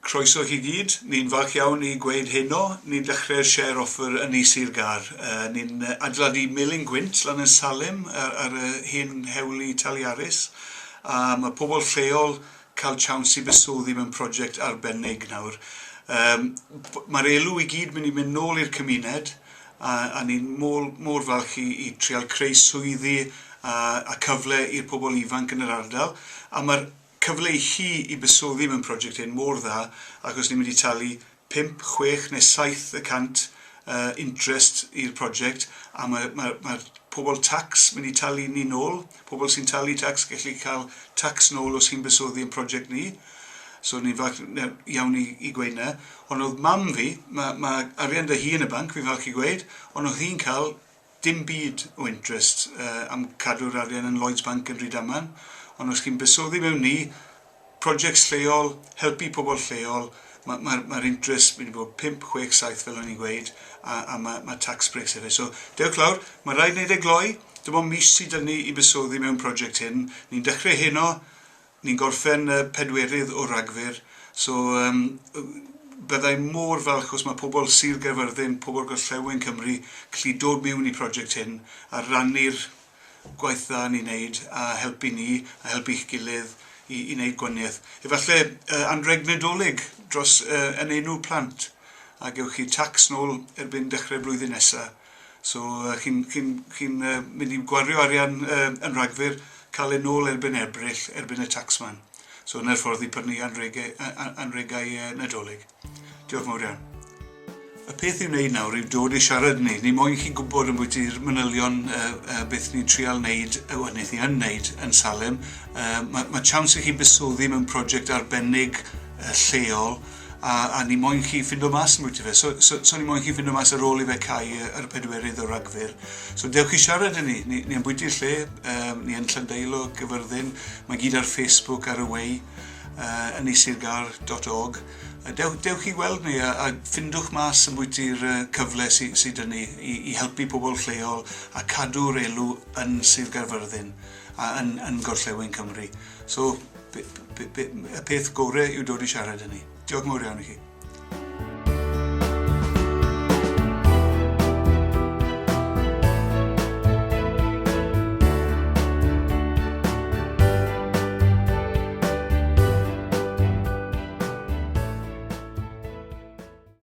Croeso i chi gyd. Ni'n falch iawn i gweud heno, ni'n dechrau'r share offer ynni Sir Gâr. Ni'n adeiladu melin gwynt lan yn Salem ar, ar y hen hewl i Taliaris, a mae pobl lleol cael siawns i buddsoddi mewn prosiect arbennig nawr. Um, Mae'r elw i gyd mynd i mynd nôl i'r cymuned, a, a ni'n mor, mor falch i, i trial creu swyddi a, a cyfle i'r pobl ifanc yn yr ardal. A mae'r cyfle i chi i buddsoddi mewn prosiect hyn mor dda achos ni'n mynd i talu 5, 6 neu 7% interest i'r prosiect a mae, mae, mae pobl tax mynd i talu ni nôl. Pobl sy'n talu tax gallu cael tax nôl os chi'n buddsoddi yn prosiect ni. So ni'n falch iawn i, i gweud na. Ond oedd mam fi, mae, mae arian da hi yn y banc, fi'n falch i gweud, ond oedd hi'n cael dim byd o interest am cadw'r arian yn Lloyds Bank yn Rhydaman, ond os chi'n buddsoddi mewn ni, projects lleol, helpu pobl lleol, mae'r ma, ma, ma interest mynd i bod 5, 6, 7 fel o'n i'n gweud, a, a mae, ma tax breaks hefyd. So, dewch lawr, mae rhaid wneud e gloi, dim ond mis sydd 'da ni i buddsoddi mewn prosiect hyn. Ni'n dechrau heno, Ni'n gorffen y pedwerydd o Ragfyr, so yym byddai mor falch os mae pobl Sir Gaerfyrddin, pobl Gorllewin Cymru, gallu dod miwn i prosiect hyn a rannu'r gwaith dda ni'n neud a helpu ni a helpu'ch gilydd i, i wneud gwaniaeth. Efallai uh, anrheg Nadolig dros uh, yn enw plant a gewch chi tax nôl erbyn dechrau blwyddyn nesaf. So chi'n chi chi mynd i gwario arian yn Rhagfyr, cael e nôl erbyn Ebrill, erbyn y taxman. So yna'r ffordd i prynu anrhegau, anrhegau Nadolig. Diolch mawr iawn. Y peth i'w wneud nawr yw dod i siarad ni. Ni moyn chi gwybod ambwyti'r manylion uh, uh, beth ni'n trial wneud, uh, wel, wnaeth ni yn wneud yn Salem. Uh, mae ma chance i chi buddsoddi mewn prosiect arbennig uh, lleol a, a ni moyn chi ffindo mas ambwyty fe. So, so, so ni moyn chi ffindo mas ar ôl i fe cau ar y pedwerydd o Ragfyr. So dewch i siarad â ni. Ni, ni ambwyty'r lle, um, ni yn Llandeilo, Gyfyrddin. Mae gyd ar Facebook, ar y we, uh, ynnisirgar.org. Dewch, dewch i weld ni a, a ffindwch mas ambwyty'r uh, cyfle sydd sy 'da ni i, i helpu pobl lleol a cadw'r elw yn Sir Gaerfyrddin a yn, yn Gorllewin Cymru. So, y peth gorau yw dod i siarad â ni. Diolch yn fawr iawn i chi.